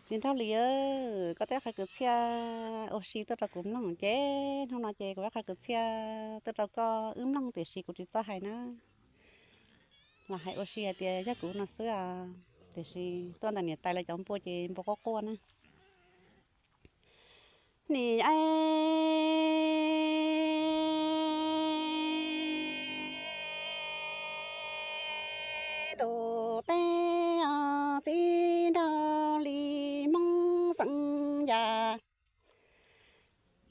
Txiv Nraug Lis, koj twb qhia kwv txhiaj ua si tuaj rau kuv mloog ces hnub no ces kuv qhia kwv txhiaj tuaj rau koj wb mloog tiam sis kuv tsis txawj hais na. Los hais ua si hais tias yog kuv no xwb os, tiam sis tuaj ntawm niam tais lawv cov npua ces npua quaj quaj na. Nim ib tus teb os Txiv Nraug Lis Hmoob Xeeb Yas,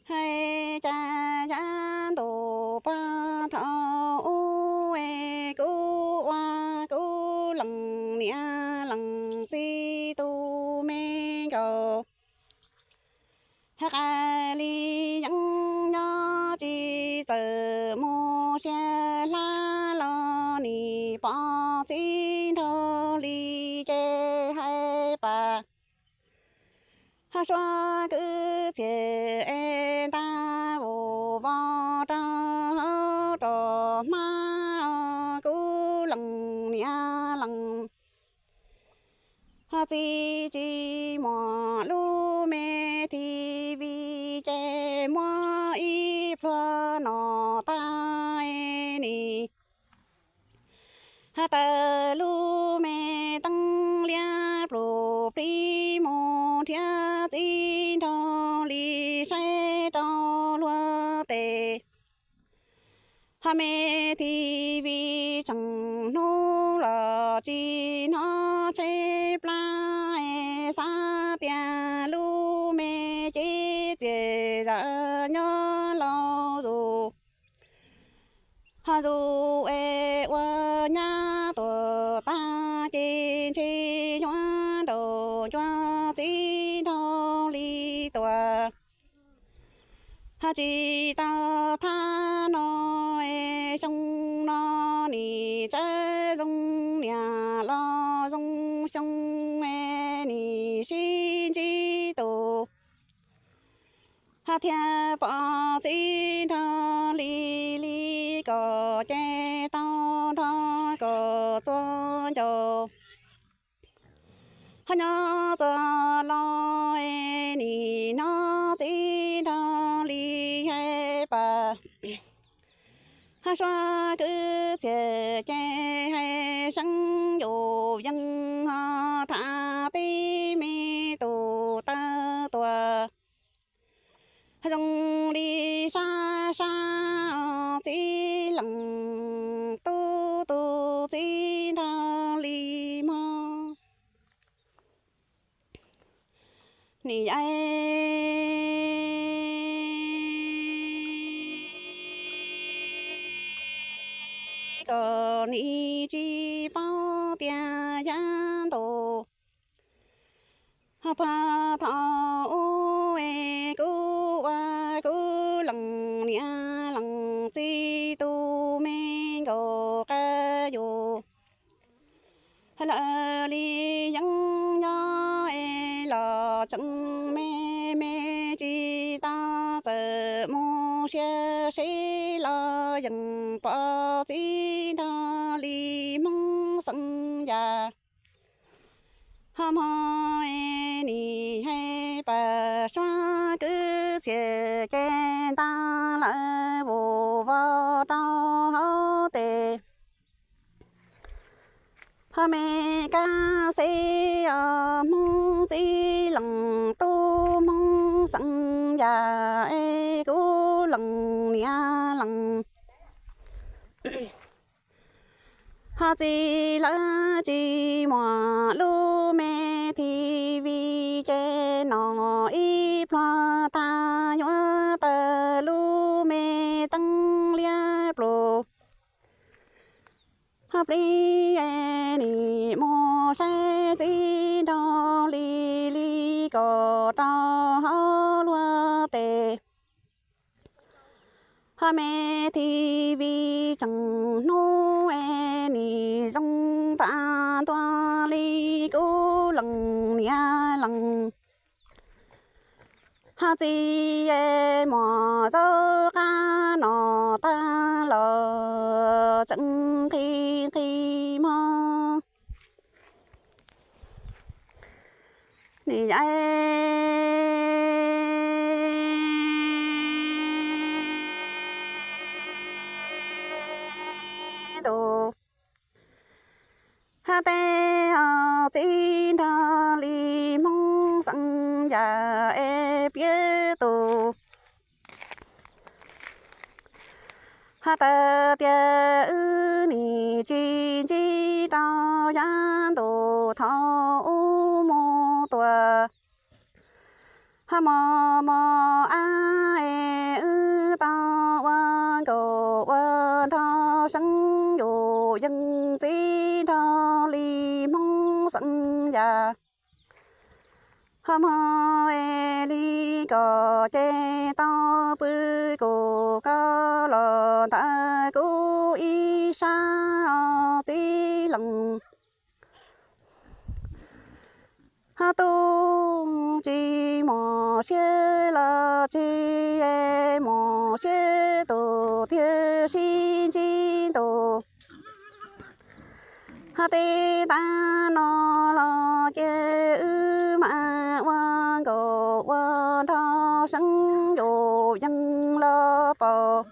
hais cas yav ntuj pog thaum ub es kuv ua kuv lees niam lees txiv tus me nkauj, hais qas li yeeb nyob tsis txawm mus siab hlab los nim pom Txiv Nraug Lis ces hais pas ho suav kwv txhiaj es nta vus vos rau hauv rau hmab os kuv lees niam lees ho txiv tsis muaj lub me thi vi ces muab ib pluag no tag nim ho taws lub me teeb liab plus plig mus nrhiav Txiv Nraug Lis saib rau luag tes. Ho me thi vi tseem hnub los tsis hnov tsheb plab es xav tias lub me cev txias zam nyob laus zus. Ho zus es ua nyab tuag tag ces ntshe yuav nraum ncua Txiv Nraug Lis tuag. Ho tsis tau thab no es xyoo no nim tsawv zoo niam los zoo xyoo es nim sib ntsib tus ho thiaj pom Txiv Nraug Lis li kom ces tau nrog kom txua ncauj. Ho nyob txog los es nim no Txiv Nraug Lis hais pas ho suav kwv txhiaj ces hais seeb yus yeej ho tham tib me tus taw tuag zoo li sab sab txiv lees tub tus Txiv Nraug Lis mog. Nim yaim kom nim tsis paub tias yav ntuj ho pog thaum ub es kuv ua kuv lees niam lees txiv tus me nkauj qab yus lawm li yeeb nyob es los tseem me me tsis tau txawm mus siab seb los yeej pom Txiv Nraug Lis Hmoob Xeeb Yas. Ho hmo es nim hais pas suav kwv txhiaj ces nta lawv vus vos rau hauv tes. Ho me kab xeb os Hmoob txiv lees tub Hmoob Xeeb Yas es kuv lees niam lees ho txiv lawv tsis muaj lub me thi vi ces no ib pluag tag yuav taws lub me teeb liab plus ho plig es nim mus saib Txiv Nraug Lis li kom rau hauv luag tes. Ho me thi vi tseem hnub es nim zoo tas ntua li kuv lees niam lees ho txiv es muaj zaub qab no tag los tseem nqhis nqhis mog. Nim yaib tus hab teb os txiv nrog li Hmoob xeem yam es piav tus hab tawv tias wb nim tsis ntsib rau yav ntuj thaum ub mus tuaj. Hab mos mos ab es wb tau ua nkauj ua nraug seev yus yeej txiv nrog li Hmoob xeem yam. Hab mog es li kom ces tau pw kuv koj los ntawm kuv ib sab os txiv leej. Hab tub tsis mos siab los tsis mos siab tus thiaj sib ntsib ntus. Hab teb tag no los ces wb mam ua nkauj ua nraug seev yus yeej los paum.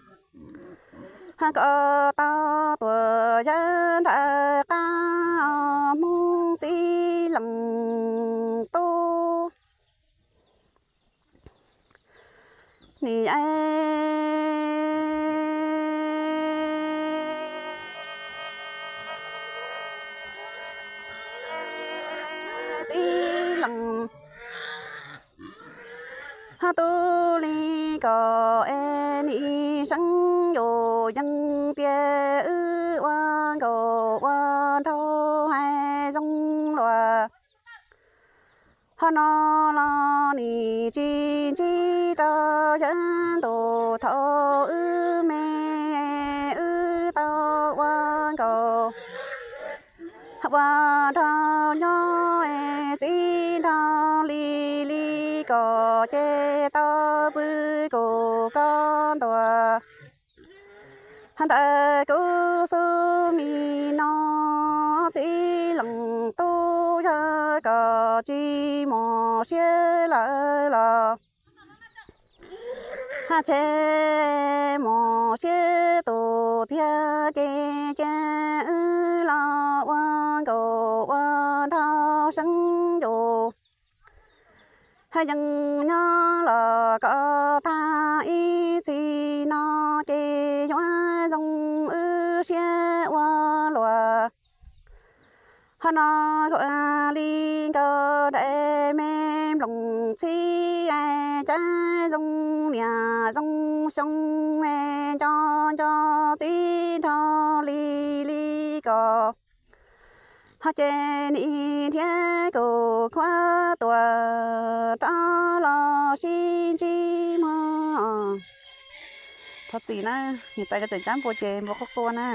Hab kom tau tuaj yav nram qab Hmoob txiv leej tub. Nim txiv leej hab tub li kom es nim seev yus yeej tias wb ua nkauj ua nraug hais zoo luag. Hab no los nim tsis ntsib rau yav ntuj thaum wb me wb tau ua nkauj ua nraug nyob es txiv nrog li li kom ces tau pw kuv koj ntuas. Ntawm kuv xub mis no txiv leej tub yog kom tsis mos siab lawm los hab tsis mos siab tus thiab ces cia wb los ua nkauj ua nraug seev yus hab yeej nyob los kom tag ib txhis no ces yuav zoo wb siab ua luaj. Hab no kuv li nkauj nraim me nplooj txhib es cas zoo niam zoo xyoo es nco nco txiv nrog li li kom hab ces nim nrhiav kuv khuab tuaj rov los sib ntsib mog. Thov txim na, niam tais ko tseem cab npua ces npua quaj quaj na.